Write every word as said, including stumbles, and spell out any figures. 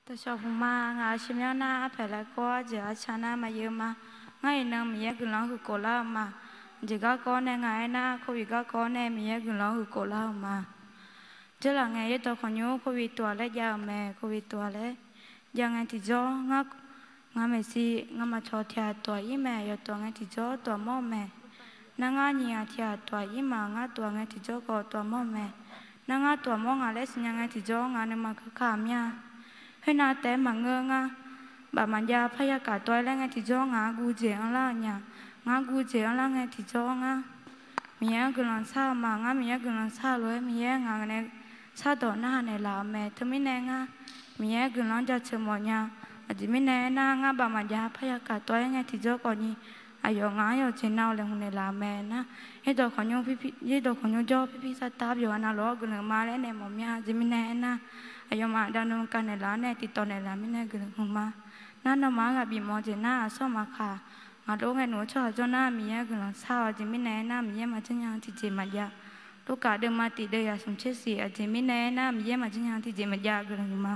Dawqshawq hmq ma. Ngaq-euq shirmyanr nar, arpaeq laer kawv-awr, aqjeq arca nar maqyeu ma. Ngar iqnan Miqyaer guiqlanq huiq khof lar-eu ma. Jeq garkawv nae nga aernar, covid garkawv nae Miqyaer guiqlanq huiq khof lar-eu ma. Dzeurlaf ngae, yaerdawq khawqnymr covid tov-aq laer jav-euq mae. Covid tov-aq laer jav ngae tiqjawr, ngar, ngaq maeqshi, nga'maf cawq tiq ghaq tov-aq ir mae. Yawqtov ngae tiqjawr tov-aq mawr-eu mae. Nar ngar nyiq ghaq tiq ghaq tov-aq ir ma. Ngar tov-aq ngae tiqjawr khawf tov-aq mawr-eu mae. Nar ngar tov-aq mawr ngaq laer siqnya ngae tiqjawr, ngaq nuima kakaq mya. Khoernav taef-aer maqngeur ngar, baf maqjav parya kaq tov-aer laer ngae tiqjawr, ngaq-anr guv jeq anrlar-eu nya. Ngaq-anr guv jeq anrlar ngae tiqjawr ngar, Miqyaer-anr guiqlanq shar-eu ma. Ngar Miqyaer guiqlanq shar-eu lof-aer, Miqyaer ngaq nae shardawq narhaq naeqlaf-eu mae. Teumirnae ngar Miqyaer guiqlanq-anr jaceuq mawf nya. Aqjeq mirnae aernar, ngar baf maqjav parya kaq tov-aer ngae tiqjawr khawfni, aqyawf ngaq-anr yawqjeq nav-eu laeqhmq naeqlaf-eu mae nar, yaerdawq khawqnymr jawr pirpir sartav byawq ghaq navluf-awr guiqlanq ma laer nae mawf mya. Aqjeq mirnae aernar, aqyawfmaf aqda nmr kav naeqlaf-awr nae tiqtawq naeqlaf mirnae guiqlanq hmq ma. Nar nawmaf-anr ghaq bifmawf-eu jeq nar, aqsur maqkaq, ngaq lof-aer ngaeqnmq-eu tsawrhaq jawr nar, Miqyaer guiqlanq shar-awq. Aqjeq mirnae aernar, Miqyaer maqjanr nya tiqjeq maqjav. Lurkaf deuvma tiq deuv yaf smq tser siq. Aqjeq mirnae aernar, Miqyaer maqjanr nya tiqjeq maqjav. Guiqlanq hmq ma.